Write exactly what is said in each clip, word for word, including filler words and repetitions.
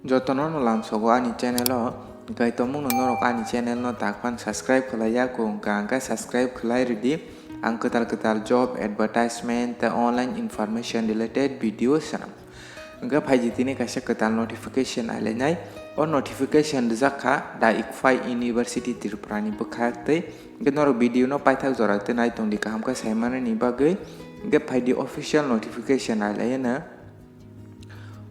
Jotono no lamsogo ani channel o, hwnkhe tongmungno norok ani channel no takphan subscribe khlai ya kho wngkha, hwnkhe subscribe khlai rwdi. Ang kwtal kwtal job advertisement tei online information related video swnam. Hwnkhe phaidi tini kaisa kwtal notification ailainai. O notification rijak kha The ICFAI University Tripura ni bwkhak twi. Hwnkhe norok video no paithak jora twi nai tongdi kaham khe saimanani bagwi. Hwnkhe phaidi official notification ailaino.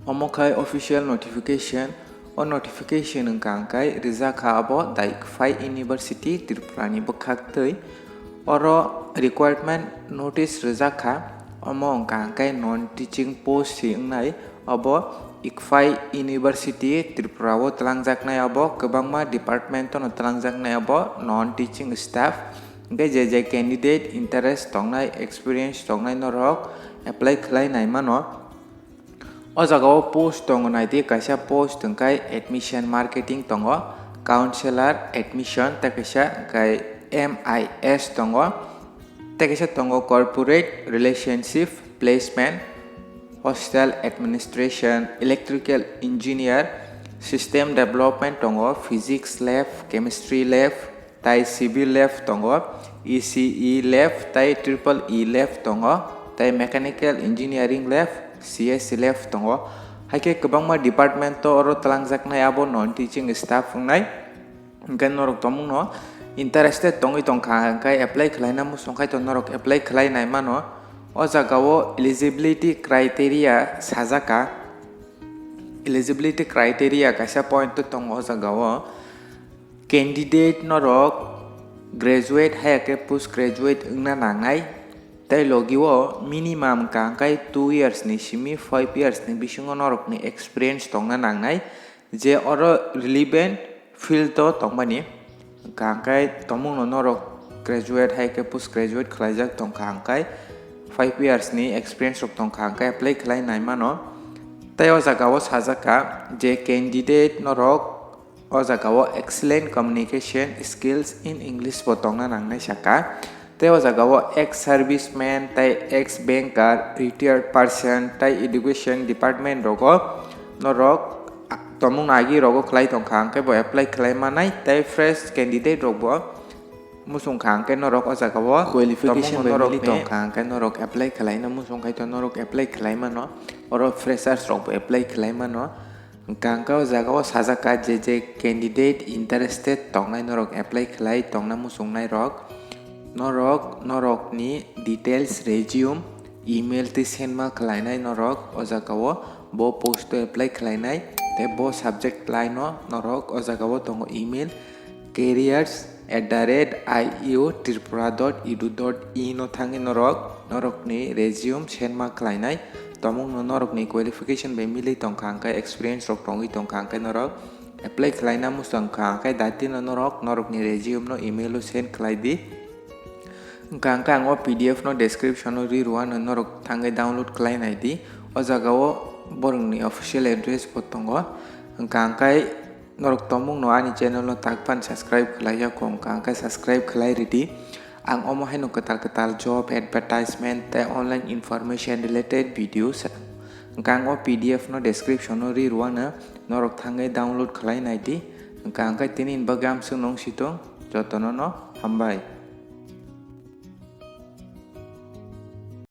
Omo khai official notification. O notification wngkha hwnkhe rijak kha abo The ICFAI University Tripura ni bwkhak twi. Oro requirement notice rijak kha. Omo wngkha hwnkhe non teaching post si wngnai. Abo ICFAI University Tripura o twlangjaknai, abo kwbangma department o no twlangjaknai abo non teaching staff. Hwnkhe je je candidate interest tongnai, experience tongnai norok apply khlai nai mano. O jaga o post tongo, naidi kaisa post hwnkhe admission marketing tongo, counselor admission tei kaisa hwnkhe M I S tongo, tei kaisa tongo corporate relationship placement, hostel administration, electrical engineer, system development tongo, physics lab, chemistry lab, tai civil lab tongo, E C E lab, tai triple E lab tongo, tai mechanical engineering lab, C S E lab tongo. Hai khe kwbangma department o oro twlangjaknai abo non teaching staff wngnai. Hwnkhe norok tongmungno interested tongwi tongkha hwnkhe apply khlaina muchung khai to norok apply khlai nai mano. O jaga o eligibility criteria sajak kha. Eligibility criteria kaisa point tongo o jaga o. Candidate norok graduate haya khe post graduate wngna nangnai, tei logi o minimum wngkha hwnkhe two years ni simi five years ni bisingo norokni experience tongna nangnai, je oro relevant field o tongmani. Wngkha hwnkhe tongmungno norok graduate haya khe post graduate khlaijak tongkha hwnkhe five years ni experience rok tongkha hwnkhe apply khlai nai mano. Tei o jaga o sajak kha je candidate norok o jaga o excellent communication skills in English bo tongna nangnai saka. Tei o jaga o ex serviceman tei ex banker, retired person tei education department rogo norok tongmung agi rogo khlai tongkha hwnkhe bo apply khlai manai, tei fresh candidate rok bo muchung kha hwnkhe norok o jaga o qualification tongmung bai norok mili ni tongkha hwnkhe norok apply khlaina muchung khai to norok apply khlai mano, oro freshers rok bo apply khlai mano. Hwnkha hwnkhe o jaga o sajak kha je je candidate interested tongnai norok apply khlai tongna muchungnai rok, norok norokni details, resume, email tei send ma khlainai norok o jaga o bo post o apply khlainai tei bo subject line o norok o jaga o tongo email careers at the rate I U tripura dot edu dot in o thangwi norok norokni resume send ma khlainai. Tongmungno norokni qualification bai milwi tongkha hwnkhe, experience rok tongwi tongkha hwnkhe norok apply khlaina muchung kha hwnkhe, daitino norok norokni resume no email o send khlai di. Hwnkha hwnkhe ang o P D F no description o ri rwano, norok thangwi download khlai nai di. O jaga o borokni official address bo tongo. Hwnkha hwnkhe norok tongmungno ani channel no takphan subscribe khlai ya kho, hwnkha hwnkhe subscribe khlai ridi. Ang omo haino kwtal kwtal job advertisement tei online information related video swnam. Hwnkha ang o P D F no description o ri rwano, norok thangwi download khlai nai di. Hwnkha hwnkhe tini ni bagwi amswk nung si tong, jotono no hambai.